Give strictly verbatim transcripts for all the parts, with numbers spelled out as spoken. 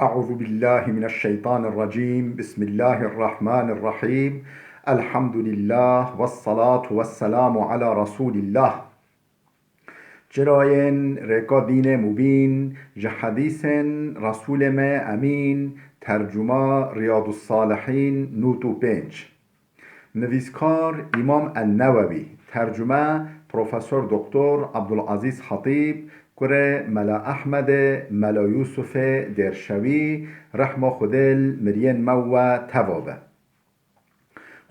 أعوذ بالله من الشيطان الرجيم. بسم الله الرحمن الرحيم. الحمد لله والصلاة والسلام على رسول الله. Çirayên rêka dînê mubîn, ji hedîsên Resûlê me Emîn, tercuma Riyadus Salihîn, nût û pênc. Nivîskar Îmam En-Newewî, tercume Profesor Doktor Abdulazîz Hatîb, kurê Mela Ehmedê, Mela Yûsufê Dêrşewî, rehma Xwedê li miriyên me û we teva be.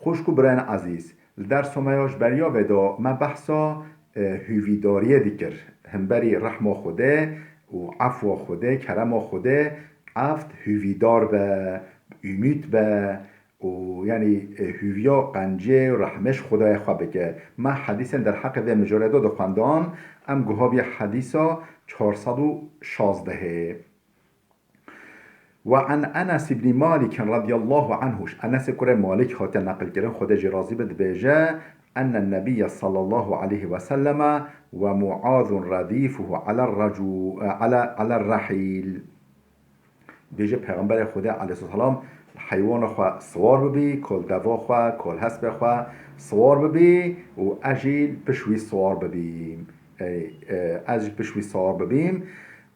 Xwişk û birayên ezîz, li dersa me ya ji beriya vê de me behsa, e, hûvîdariyê dikir. Himberî rehma Xwedê û efwa Xwedê, kerema Xwedê, eft hûvîdar be, umîd be, û, yanî, e, hûviya qencê û rehmê ji Xwedayê xwe bike. Me hedîsên derheqê vê mijarê de dixwendan, em guha bî hedîsa çar sed û şazdehê. Ve an Enes ibn Malik radiyallahu anhu, ji Enesê kurê Malik hate neqilkirin, Xwedê jê razî be, dibêje, Enne Nebiyye sallallahu aleyhi ve selleme ve Muazun redîfuhu ala recu-, ala, ala rehîl. Bêje Pêxemberê Xwedê aleyhisselam li heywana xwe siwar bibî, kol deva xwe, kol hespê xwe siwar bibî û ez jî li piş wî siwar bibîm. Ey, e, ez jî piş wî siwar bibîm.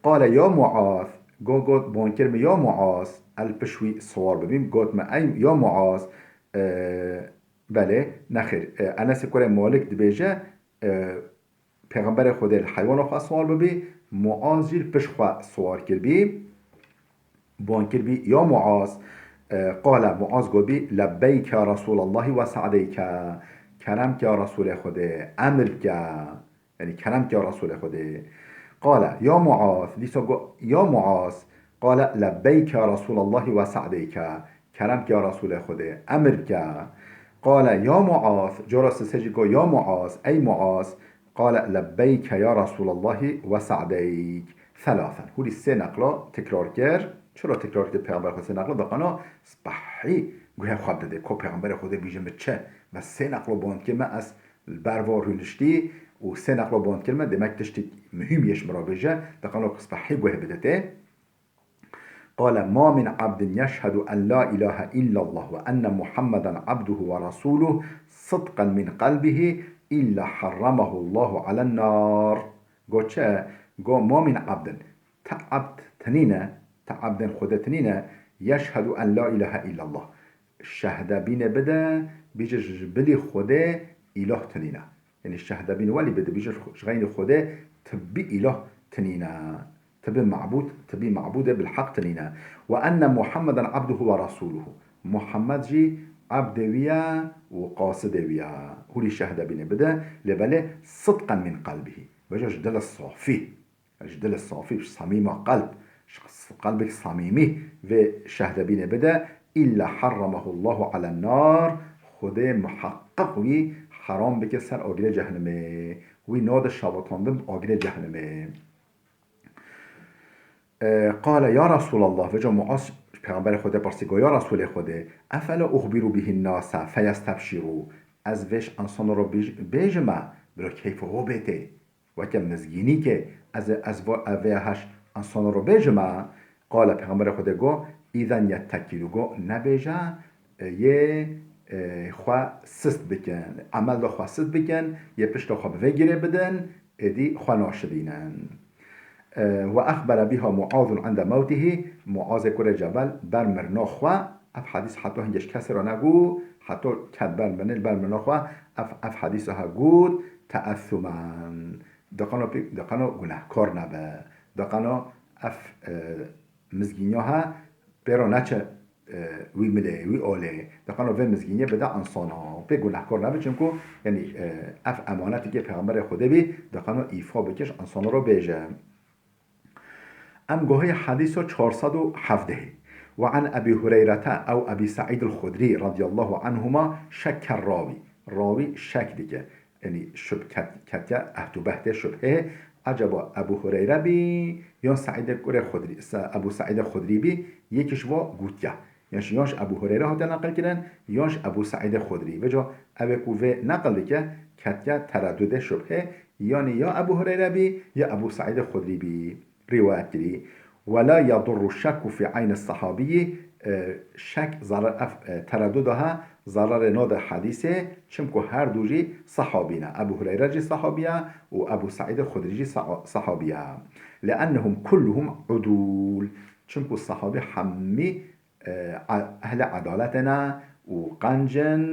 Qale ya Muaz, go-, got, ban kir min, ya Muaz, ez li piş wî siwar bibîm. Got min, ey ya Muaz, e, belê, nexêr. E, Enesê kurê Malik dibêje, e, Pêxemberê Xwedê li heywana xwe siwar bibî, Muaz jî li pişt xwe siwar kirbî, ban kirbî, ya Muaz, e, qale Muaz gotbî, Lebbeyk ya Resûlallahî ve se'deyke, kerem ke ya Resûlê Xwedê, emir bike, yanî kerem ke ya Resûlê Xwedê. Qale, ya Muaz, dîsa got, ya Muaz, qale, Lebbeyk ya Resûlallahî ve se'deyke, kerem ke ya Resûlê Xwedê, emir bike. Qale, ya Muaz, cara sisê jî got, ya Muaz, ey Muaz, Qale, Lebbeyke ya Resûlallahî ve se'deyk. Thelâthen. Hûrî sê neqla tekrar kir. Çira tekrar kir Pêxember Xwedê sê neqla? Daqana spehî guhê xwe bide. Ko Pêxemberê Xwedê bîje min çi? Me sê neqla band kir me, ez li ber va rûniştî û sê neqla band kir me, demek tiştê muhîm yê ji min re bêje. Daqana spehî guhê bide tê. Qale, Ma min abdin yeşhedu en la ilahe illallah ve enne Muhammeden abduhu ve rasûluh sidqen min qelbihi illa harramahu Allahu alen nar. Go çi? Go, Ma min abdin, ti abd tinîne, ti abdên Xwedê tinîne, yeşhedu en la ilahe illallah, şehde bîne bide, bîje ji bilî Xwedê îlah tinîne. Yanî şehde bîne welî bide, bîje ji xeynî Xwedê ti bî îlah tinîne. Ti bî mabûd, ti bî mabûdê bilheq tinîne. Ve enne Muhammeden abduhu ve rasûluhu. Muhammed jî abdê wî ye û qasidê wî ye. Hûrî şehde bîne bide, lê belê sidqen min qelbihî. Veja ji dile safî. Ji dilê safî, ji samîma qelb, ji qelbek samîmî vê şehde bîne bide, illa harramahu Allahu alen nar, Xwedê muheqqeq wî heram bike ser agirê cehenimê. Wî nade şewitandin agirê cehenimê. E, qale, ya Resûlallah, veca Muaz Pêxemberê Xwedê pirsî, got, ya Resûlê Xwedê, efela uxbiru bihin nase feyestebşîrû, ez vêş insana ro bêj-, bêjime, bila keyfa ho bêtê. Weke mizgînîkê ez, ez va, ez vê heş insana ro bêjime, qale Pêxemberê Xwedê got, îzen yettekîlû, got, nebêje, e, yê, e, xwe sist bikin, emel de xwe sist bikin, yê pişta xwe bi vê girê bidin, êdî xwe naşirînin. E, ve exbere biha Muazun inde mewtihî, Muazê kurê Cebel ber mirina xwe, ev hedîs heta hingê ji kesê re negot, heta ket ber mirinê, li ber mirina xwe, ev, ev hedîsa ha got, teessumen. Diqano pê, diqano gunehkar nebe. Diqano ev, e, mizgîniya ha pê re neçe, e, wî milê, wî olê. Diqano vê mizgîniyê bide insana. Pê gunehkar nebe, çimku, yanî, e, ev emanetikê Pêxemberê Xwedê bî, diqano îfa bike ji insana re bêje. Em gohê hedîsa çar sed û hevdehê. Ve an Ebî Hureyrete ew Ebî Seîd el-Xudrî radiyallahu anhuma şekke rawî. Rawî şek dike. Yanî şub-, ket-, ketiye ehd û behdê şubhê. Ecaba Ebû Hureyre bî, yan Seîdê kurê Xudrî, Se-, Ebû Seîdê Xudrî bî, yekî ji va gotiye. Yan ji, yan ji Ebû Hureyre hate neqil kirin, yan ji Ebû Seîdê Xudrî. Veca ew ê ku vê neqil dike, ketiye teredudê şubhê, yanî ya Ebû Hureyre bî, ya Ebû Seîdê Xudrî bî, rîwayet kirî. ولا يضر الشك في عين الصحابي, e, şek, zarar, ev, e, tereduda ha, zararê nade hadîsê, çimku her du jî sahabî ne. Ebu Hureyre jî sahabî ye û Ebu Seîdê Xudrî jî sa-, sahabî ye. لأنهم كلهم عدول. Çimku sahabî hemî, e, a-, ehlê edaletê ne û qenc in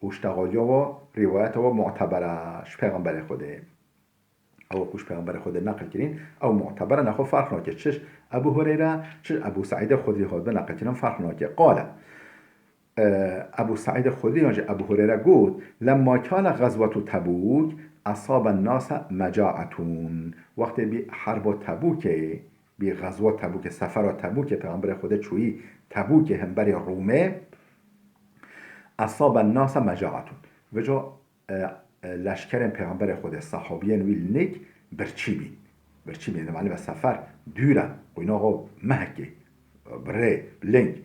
û ji texaliya we, rîwayeta we muteber e ji Pêxemberê Xwedê. Ew ku ji Pêxemberê Xwedê neqil kirîn, ew muteber e, nexwe ferq nake. Çi ji Ebu Hureyre, çi ji Ebu Seîdê Xudrî hatibin neqil kirin, ferq nake. Qale, e, Ebu Seîdê Xudrî yan jî Ebu Hureyre got, لما كان غزوة تبوك أصاب الناس مجاعة. Wextê bî herba Tebûkê, bî xezwa Tebûkê, sefera Tebûkê, Pêxemberê Xwedê çûyî Tebûkê hemberî Rûmê, أصاب الناس مجاعة. Vêca e, e, leşkerên Pêxemberê Xwedê, sahabiyên wî li nik birçî bîn. Birçî bîn, yani ve sefer dûr e, qoynaxa mehekê, bi rê, bi ling.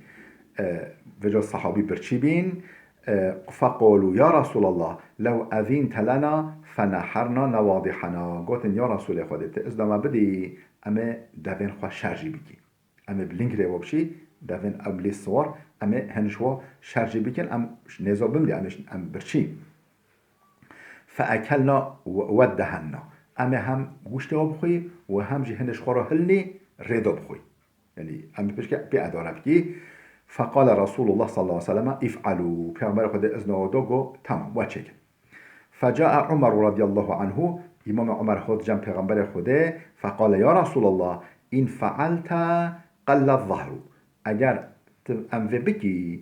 E, vêca sahabî birçî bîn. E, فقالوا يا رسول الله لو أذنت لنا فنحرنا نواضحنا. Gotin, ya Resûlê Xwedê, tu izna me bidî, em ê devên xwe şer jî bikî. Em ê bi ling rê we biçî, devên ew lê siwar, em ê hin ji we şer jî bikin, em ji nêza bimrî, em ê, em birçî. فأكلنا و-، وادهنا. Em ê hem goştê we bixwî û hem jî hin ji xwe re hilnî, rê de bixwî. Yanî em ê pişke pê edare bikî. فقال رسول الله صلى الله عليه وسلم افعلوا. Pêxemberê Xwedê izna we da, got, tamam, we çêkin. فجاء عمر رضي الله عنه, Îmamê Omer hat cem Pêxemberê Xwedê, فقال يا رسول الله إن فعلت قل الظهر. Eger tu em vê bikî,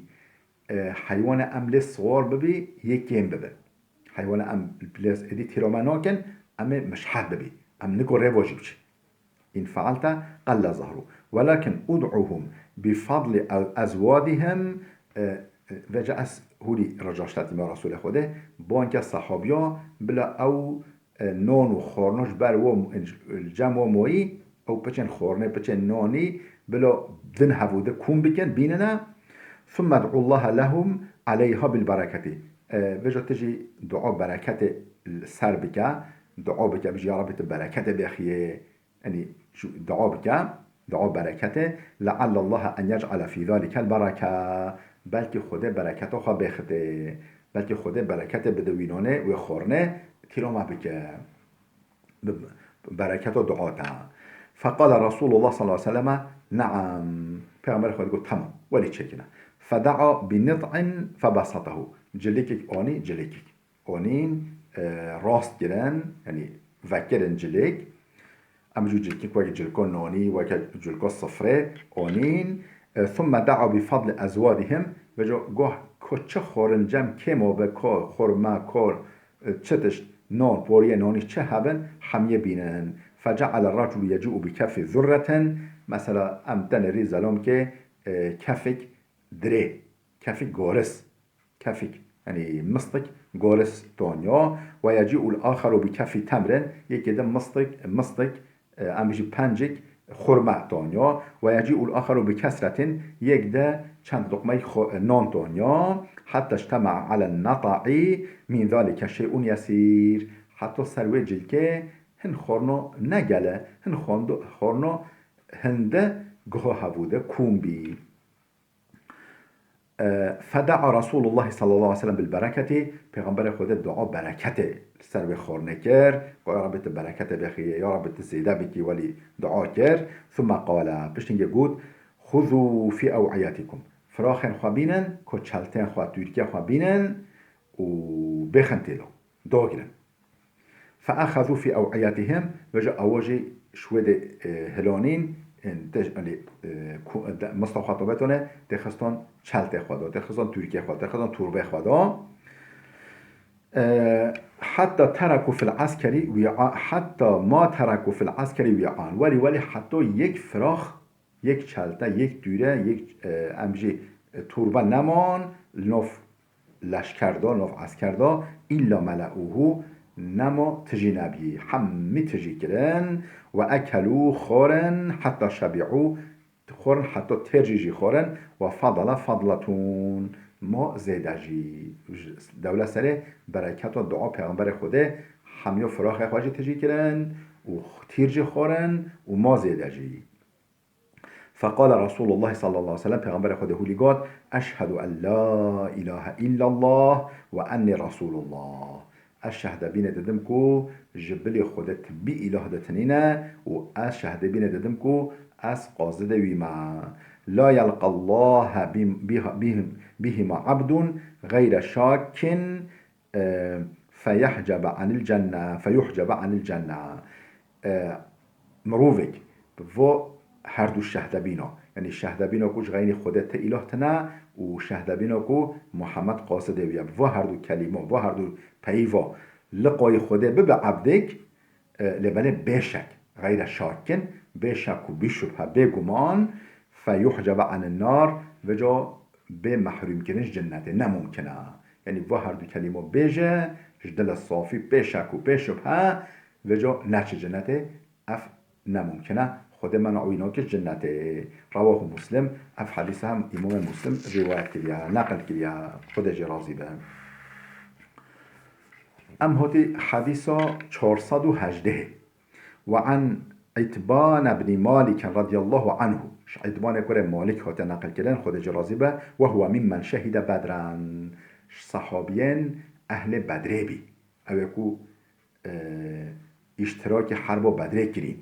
e, heywana em lê siwar bibî, yê kêm bibe. Heywana em lê êdî tîra me nakin, em ê mişhet bibî. Em niko rê ve jî biçin. إن فعلت قل الظهر ولكن ادعهم بفضل أزوادهم, e, e, vêca ez hûrî rica ştetî me Resûlê Xwedê, banke sahabiya bila ew, e, non û xorno ji ber we, li cem we moyî, ew piçên xornê, piçên nonî bila din hevû di kûm bikin, bînine. ثم ادعوا الله لهم عليها بالبركة. E, vêca tu jî dua bereketê li ser bike, dua bike, bijî, ya Rabbî, tu bereketê bêxiyê. Yanî, şu dua bike, dua bereketê, لعل الله أن يجعل في ذلك البركة. Belkî Xwedê bereketa xwe bêxitê. Belkî Xwedê bereketê bide wî nonê, wê xornê, tîra me bike. Bi bereketa dua te. فقال رسول الله صلى الله عليه وسلم نعم. Pêxemberê Xwedê got, tamam, welî çêkine. فدعا بنطع فبسطه. Cilîkek anî, cilîkek. Anîn, e, rast kirin, yanî vekirin cilêk. Em jî cilkî weke cilko nonî, weke cilko sifrê anîn. E, ثم دعا بفضل أزوادهم. Vêca got, ko çi xorin cem kêm be, ko xurma, ko, e, çi tişt non, poriyê nonî çi hebin, hemiyê bînin. فجعل الرجل يجيء بكف ذرة. Mesela em tenê rî zelomkê, e, kefik dirê, kefik goris. Kefik, yanî mistik, goris tonyo. ويجيء الآخر بكف تمر, yekê de mistik, mistik, e, em bijî pencik xurma tonyo. ويجيء الآخر بكسرة, yek de çend luqmeyek xo-, e, non tonyo. حتى اجتمع على النطع من ذلك شيء يسير. Heta ser wê cilkê hin xorno ne gele, hin xondo-, xorno hinde guha hebû de kûm bî. E, فدعا رسول الله صلى الله عليه وسلم بالبركة. Pêxemberê Xwedê dua bereketê li ser wê xornê kir. Got, ya Rabbî, tu bereketê bêxiyê, ya Rabbî, tu zêde bikî, welî dua kir. ثم قال, piştî hingê got, خذوا في أوعيتكم. Firaxên xwe bînin, ku çeltên xwe, tûrikê xwe bînin û bêxin tê de. Dagirin. فأخذوا في أوعيتهم, vêca ewa jî şwêdê, e, hilanîn, e, te-, yanî, e, ku-, de-, mista xwe tobetone, tê xiston çeltê xwe de, tê xiston tûrikê xwe, tê xiston tûrbê xwe de. E, حتى تركوا في العسكر وعاء، حتى ما تركوا في العسكر وعاء. Welî, welî heta yek firax, yek çelte, yek tûre, yek, e, em jî, e, tûrbe neman li nav leşker de, nav esker de, إلا ملؤوه, nema tijî nebî. Hemî tijî kirin. وأكلوا, xorin, حتى شبعوا, xorin heta têr jî jî xorin. وفضل فضلة, ma zêde jî. Dewle serê bereketa dua Pêxemberê Xwedê, hemiya firaxê xwe jî tijî kirin û tîr jî xorin û ma zêde jî. فقال رسول الله صلى الله عليه وسلم، Pêxemberê Xwedê hûlî got, "Eşhedû en la îlahe îllallah ve ennî Resûlullah." Ez şehde bînê didim ku ji bilî Xwedê ti bî îlah de tinîne û ez şehde bînê didim ku ez qazidê wî me. "La yelqallahe bi-, biha-, bihim-, bihima abdun gayre şakkin, e, feyehcebe anil cenne, feyuhcebe anil cenne." E, mirovek bi vo her du şehdebîna, yanî şehdebîna ku ji xeynî Xwedê ti îlah tine û şehdebîna ku Muhammed qasidê wî ye, bi vo her du kelîma, vo her du peyva liqayî Xwedê bibe ebdek, e, lê belê bê şek, gayre şakkin, bê şek û bê şubhe, bê guman, feyuhcebe anin nar, vêca bê mehrûmkirin ji cinnetê, ne mumkin e. Yanî va her du kelîmo bêje, ji dile safî, pê şek û pê şubhe, vêca neçe cinnetê, ev ne mumkin e. Xwedê mena wî nake ji cinnetê. Rewahu Muslim, ev hedîsa hem Îmamê Muslim rîwayet kiriye, neqil kiriye. Xwedê jê razî be. Em hotî hedîsa çar sed û hejdeh. Ve an Îtban ibnî Malik radiyallahu anhu. Ji Îtbanê kurê Malik hate neqil kirin, Xwedê jê razî be. Ve huwe mimmen şehide Bedran. Ji sehabiyên ehlê Bedrê bî. Ew ê ku, e, îştirakî herba Bedrê kirîn.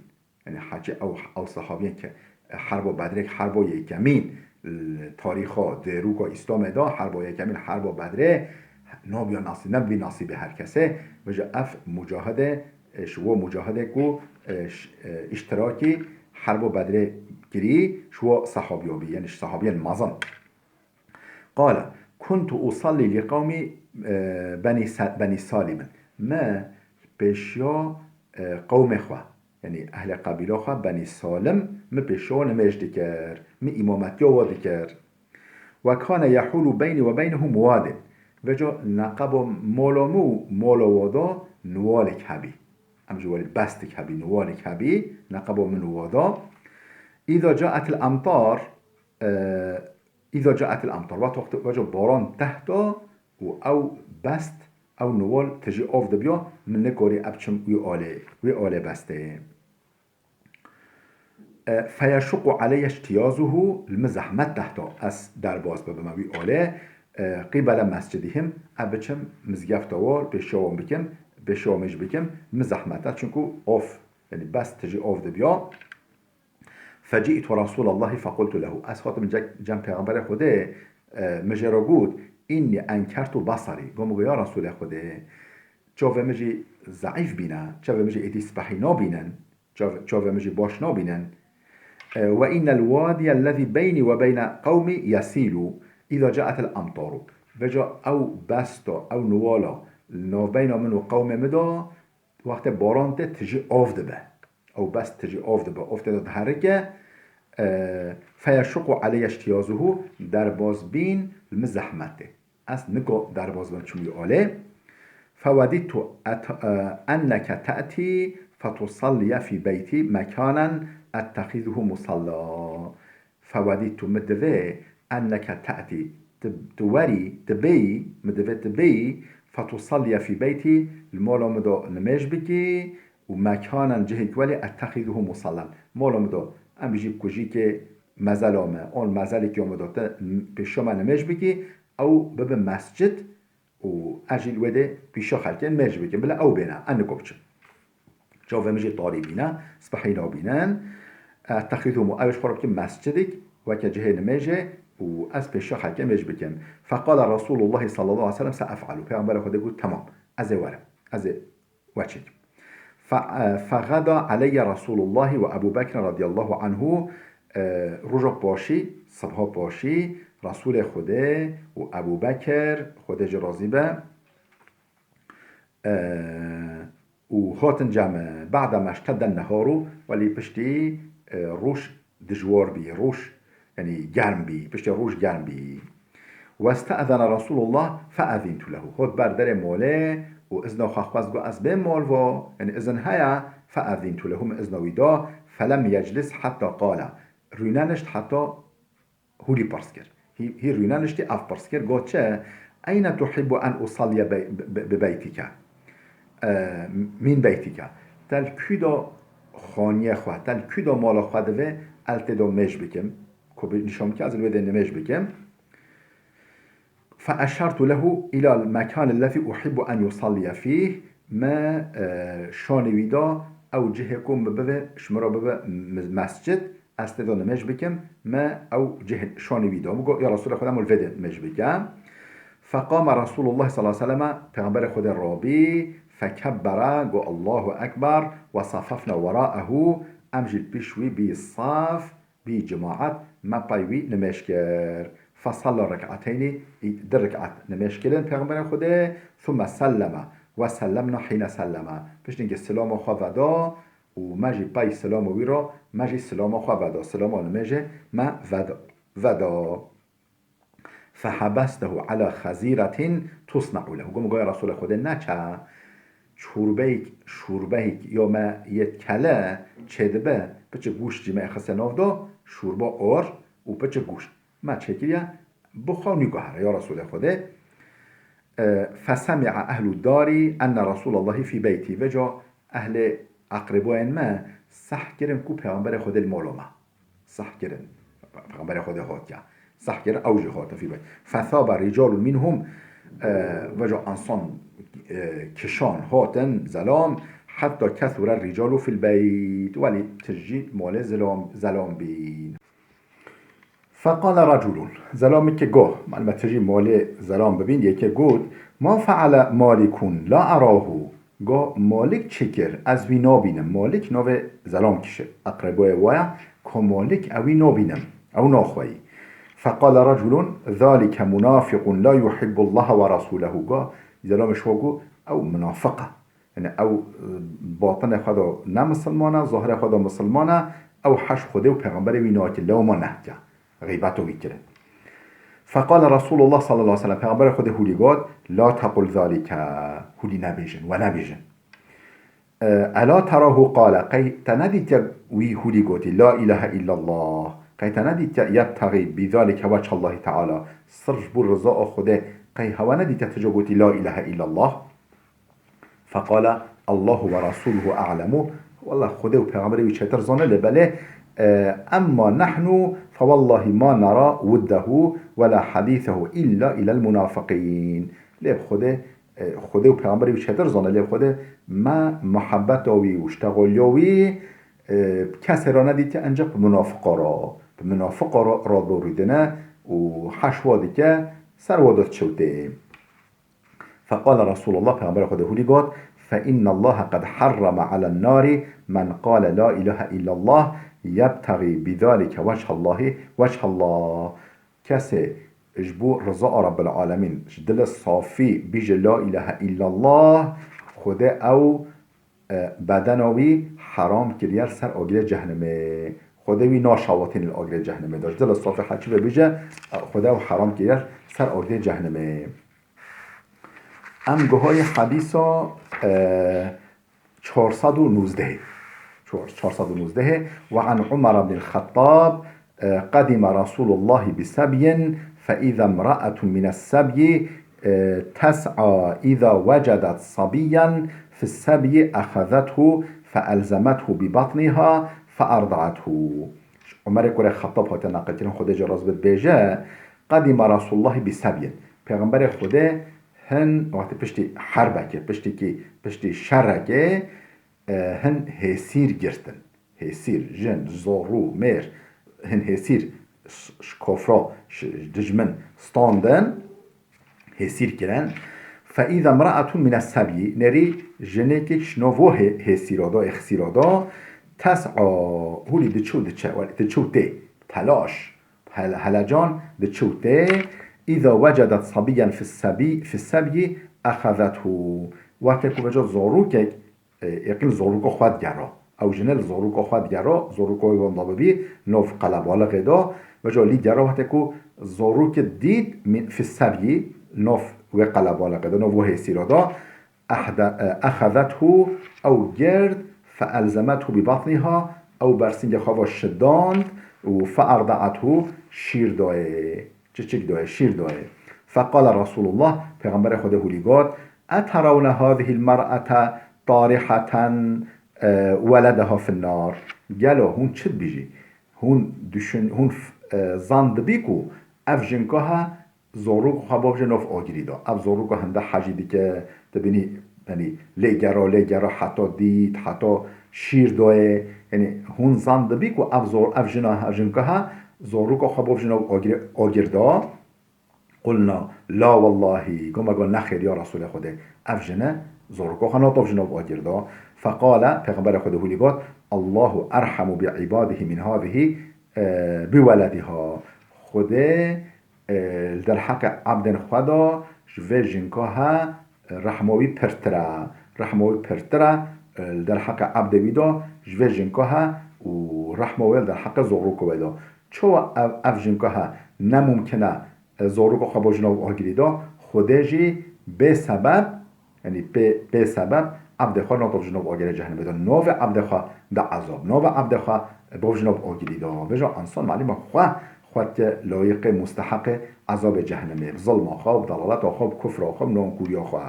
Yanî hecî ew, ew sehabiyên ke herba Bedrê, herba yekemîn, li tarîxa dêrûka Îslamê de herba yekemîn, herba Bedrê, nabiya nasî-, nebî nasîbê her kesê. Vêca ev mucahide, e, ji wo mucahidê ku, e, ş-, e, îştirakî herba Bedrê kirî, ji wo sehabiya bî, yanî ji sehabiyên mezin. Qale, kuntu usallî li qewmî, e, benî Sa-, benî Salîmin. Me pêşiya, e, qewmê xwe, yanî ehlê qebîla xwe, benî Salim, me pêşiya wan nimêj dikir, me îmametiya wan dikir. Ve kane yehûlu beynî ve beynehum wadin. Vêca neqeba mala min û mala wan de niwalek hebî. Em jî welî bestek hebî, niwalek hebî, neqeba min û wan de. Îza caetil emtar, e, Îza caetil emtar, wexta wexta, wexta baran tehta û ew best, ew niwal tijî av dibiya, min nikarî ev çim wî alê, wî alê bestê. E, feyeşuqu aleyye iştiyazuhu, li min zehmet tehta ez derbas bibime wî alê, e, qîbele mescidihim, ez biçim mizgefta war, pêşiya wan bikim, pêşiya wan mêj bikim, min zehmet e, çunku av, yanî best tijî av dibiya. Feci'tu Resûlallahî fequltu lehu. Ez hatim ce-, cem Pêxemberê Xwedê, e, min jê re got, "Înnî enkertu besarî." Got min got, "Ya Resûlê Xwedê, çavê min jî zeîf bîne, çavê min jî êdî spehî nabînin, çav-, çavê min jî baş nabînin. E, ve innel wadiyellezî beynî ve beyne qewmî yesîlû îza caetil emtaru." Vêca ew besta, ew niwala li navbeyna min û qewmê min de, wextê baran tê tijî av dibe. Ew best tijî av dibe, av tê de diherike. E, feyeşuqu aleyye iştiyazuhu, derbazbîn li min zehmet tê. Ez nika derbaz bim çim wî alê. Fewedîtu et-, e, enneke te'tî fetusalliye fî beyti mekanen ettexizuhu musalla. Fewedîtu, min divê, enneke te'tî, tu, tu werî, tu bêyî, min divê tu bêyî, fetusalliye fî beyti, li mala min de nimêj bikî û mekanen, cihêk welê, ettexizuhu musallan. Mala min de, em bijî kujîkê mezela me, an mezelekê min de, tu pêşiya me nimêj bikî, ew bibe mescid, û ez jî li wê dê pêşiya xelkê nimêj bikim, bila ew bêne, ez nika biçim. Çavê min jî tarî bîne, spehî nabînin. Ettexîzuhu, ew ê ji xwe re bikim mescidik, weke cihê nimêjê û ez pêşiya xelkê nimêj bikim. Feqale Resûlullahî sallallahu aleyhi ve sellem, "Seef'alu." Pêxemberê Xwedê got, "Temam, ez ê werim, ez ê we çêkim." Fe-, e, fexeda aleyye Resûlullahî ve Ebû Bekr radiyallahu anhu, e, roja paşî, sibha paşî, Resûlê Xwedê û Ebû Bekr, Xwedê jî razî be, e, û hatin cem min. Ba'de me ştedden neharu, welî piştî, e, roj dijwar bî, roj, yanî germ bî, piştî roj germ bî. Weste'zene Resûlullah fe'ezîntu lehu. Hot ber derê molê û izna xwe xwest, got, "Ez bêm mol vo, yanî izin heye?" Fe'ezîntu lehu, min izna wî da. Felem yeclis hetta qale. Rûnenişt heta hûrî pirs kir. Hî, hî rûneniştî, ev pirs kir, got, "Çi? Eyne tuhibbu en usalliye bey-, bi, bi, bi beytike? E, min beytike. Te li kû de xaniyê xwe, te li kû de mala xwe divê ez tê de nimêj bikim. Ku bi nîşan bike, ez li wê de nimêj bikim. فأشرت له إلى المكان الذي أحب أن يصلي فيه. Me, e, şanê wî da, ew cihê ku min bibe, ji min re bibe m-, mescid, ez tê de nimêj bikim, me ew cihê şanê wî da. Min got, ya Resûlê Xwedê, min li vê de nimêj bike. فقام رسول الله صلى الله عليه وسلم, Pêxemberê Xwedê rabî, فكبر, got, الله أكبر, وصففنا وراءه, em jî li pêş wî bî saf, bî cemaet, me pey wî nimêj kir. فصلى ركعتين, î-, di rekat nimêj kirin Pêxemberê Xwedê, ثم سلم وسلمنا حين سلم. Piştî ku silama xwe veda û me jî pey silama wî re, me jî silama xwe veda. Silama nimêjê me veda, veda. فحبسته على خزيرة تصنع له. Got, min got, ya Resûlê Xwedê, neçe, çorbeyek, şorbeyek ya me yê kele çêdibe, piçik goşt jî me xiste nav da, şorba or û piçik goşt. Me çêkiriye, bixwe û nîguhere, ya Resûlê Xwedê. E, فسمع أهل الدار أن رسول الله في بيته. Vêca ehlê eqreboyên me seh kirin ku Pêxemberê Xwedê li mala me. Seh kirin. Pêxemberê Xwedê hatiye. Seh kirin, ew jî hatin fî beyt. فثاب رجال منهم, e, vêca ensan, e, kişan hatin, zelam, حتى كثر الرجال في البيت. Welî tijî malê zelam, zelam bîn. فقال رجل, zelamekê got, malûm e tijî malê zelam bibîn, yekê got, ما فعل مالك لا أراه. Got, Malik çi kir? Ez wî nabînim. Malik navê zelamkî ji eqreboyê wa ye. Ka Malik, ew wî nabînim. Ew naxweyî. فقال رجل ذلك منافق لا يحب الله ورسوله. Got, zelamê ji xwe got, ew munafiq e. Yani ew, e, batinê xwe de ne misilman e, zahirê xwe de misilman e, ew heş Xwedê û Pêxemberê wî nake, lewma nehke. Xeybeta wî kirin. فقال رسول الله صلى الله عليه وسلم, Pêxemberê Xwedê hûlî got, لا تقل ذلك, hûlî nebêjin, we nebêjin. E, ألا تراه قال, qey te nedîtiye wî hûlî gotî, لا إله إلا الله, qey te nedîtiye يبتغي بذلك وجه الله تعالى, sirf ji bo riza Xwedê, qey hewe nedîtiye ti ca gotî, لا إله إلا الله. فقال الله ورسوله أعلم. Wela Xwedê û Pêxemberê wî çêtir zane, lê belê, e, أما نحن فوالله ما نرى وده ولا حديثه إلا إلى المنافقين. Lê Xwedê, e, Xwedê û Pêxemberê wî çêtir zane, lê Xwedê me muhebbeta wî û ştexoliya wî, e, kesê re nedîtiye, enceq bi munafiqa re, bi munafiqa re radorîdine û heş wa dike, ser wa de diçewtê. فقال رسول الله, Pêxemberê Xwedê hûlî got, فإن الله قد حرم على النار من قال لا إله إلا الله يبتغي بذلك وجه الله، وجه الله. Kesê ji bo riza a Rebbil Alemîn, ji dilê safî bîje La ilahe illallah, Xwedê ew e, bedena wî heram kiriye li ser agirê cehnimê. Xwedê wî naşawitîne li agirê cehnimê de. Ji dilê safî heçî ve bêje, e, Xwedê ew heram kiriye ser agirê cehnimê. Em guhayê hedîsa, e, çar sed û nozdehê. Çar-, çar sed û nozdehê. وعن عمر بن الخطاب قدم رسول الله بسبي فإذا امرأة من السبي تسعى إذا وجدت صبيا في السبي أخذته فألزمته ببطنها فأرضعته. Umerê kurê Xettab hate neqilkirin, Xwedê jê razî be, dibêje, قدم رسول الله بسبي. Pêxemberê Xwedê hin wextê piştî herbekê, piştîkî, piştî şerekê, e, hin hêsîr girtin. Hêsîr, jin, zorû, mêr, hin hêsîr ş-, ji kofra, ş-, dijmin standin, hêsîr kirin. فإذا امرأة من السبي, nerî jinekî ji nav hê-, hêsîra da, êxsîra da, tes'a, hûlî diçû diçe, welî diçû tê, telaş, hel-, helecan diçû tê. إذا وجدت صبيا في السبي، في السبي أخذته. Wextê ku veca zarokek, e, yekî li zarûka xwe digera. Ew jine li zarûka xwe digera, zarûka wê wenda bibî, nav qelebalixê de, veca lî gera wextê ku zarokê dît, mî-, fi sebî, nav wê qelebalixê de, nav wê hêsîra de, ehde-, e, exezethu, ew gird, fe elzemethu bi batniha, ew bersîngê xwe ve şidand û fe erdaethu, şîr dayê. Çiçik dayê, şîr dayê. Feqale Resulullah, Pêxemberê Xwedê hûlî got, Eterawne hazihil mer'ete tariheten, e, weledeha finnar. Gelo hûn çi dibîjî? Hûn düşün, hûn, e, zan dibî ku ev jinka he zorûka xwe bavêje nav agirî de. Ev zorûka hinde hecî dike, dibînî, yanî, lê gera, lê gera heta dît, heta şîr dayê. Yanî, hûn zan dibî ku ev zor-, ev jina, ev jinka he zorûka xwe bavêje nav agirê, agir de. قلنا لا والله، got me got nexêr ya Resûlê Xwedê, ev jine zorûka xwe natovêje nav agir de. فقال، Pêxemberê Xwedê hûlî got: الله أرحم بعباده من هذه، e, بولدها. Xwedê, e, li derheqê ebdên xwe de ji vê jinka he, e, rehma wî pirtir e. Rehma wî pirtir e, e, li derheqê ebdê wî de ji vê jinka he û rehma wê li derheqê zorûka wê de. Çawa ev, ev jinka he ne mumkin e, e, zorûka xwe bavêje nav agirî de, Xwedê jî bê sebeb, yanî bê, bê sebeb ebdê xwe natovêje nav agirê cehennemê de. Navê ebdê xwe de ezab, navê ebdê xwe bavêje nav agirî de. Vêca însan malûm e xwe, xwe dike layiqê, musteheqê ezabê cehennemê, bi zilma xwe, bi delaleta xwe, bi kufra xwe, bi nankûriya xwe.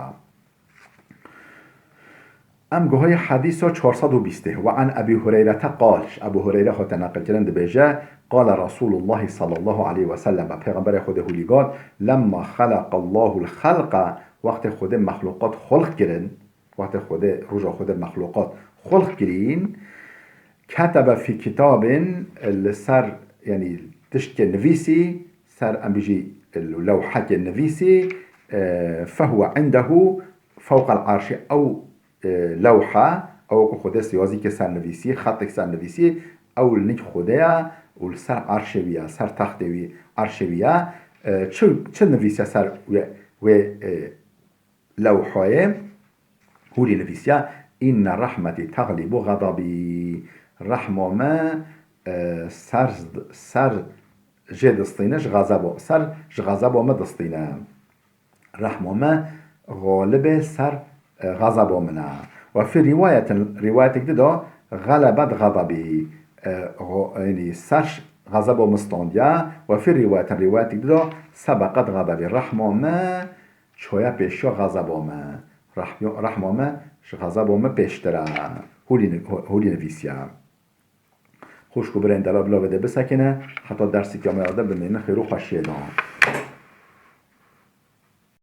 Em guhayê hedîsa çar sed û bîstê. وعن أبي هريرة قال، ji Ebû Hureyre hate neqilkirin, dibêje: قال رسول الله صلى الله عليه وسلم، Pêxemberê Xwedê hûlî got: لما خلق الله الخلق، wextê Xwedê mexlûqat xulq kirin, wextê Xwedê, roja Xwedê mexlûqat xulq kirîn, كتب في كتاب، li ser, yanî, tiştkê nivîsî, ser, em bijî, lewhekê nivîsî, e, فهو عنده فوق العرش، ew, e, lewha, ew ku Xwedê siyazîkê ser nivîsî, xetek ser nivîsî, ew li nik Xwedê ye û li ser erşê wî ye, ser textê wî, erşê wî ye. E, çi, çi nivîsiye ser wê, wê, e, lewhayê? Hûrî nivîsiye: إن رحمتي تغلب غضبي. Rehma me, e, ser, ser jê distîne, ji xezeba, ser ji xezeba me distîne. Rehma me xalibê ser, e, xezeba min e. وفي رواية، rîwayetek di de: غلبت غضبي. E, xo-, yanî ser xezeba min standiye. وفي رواية، rîwayetek di de: سبقت غضبي. Rehma me çaye pêşiya xezeba me. Rehma, rehma me ji xezeba me pêştir e. Hûlî ni-, hû-, hûlî nivîsiye. Xwişk û birên delal bila vê de bisekine, heta derseke me ya de bimînin xêr û xweşiyê de.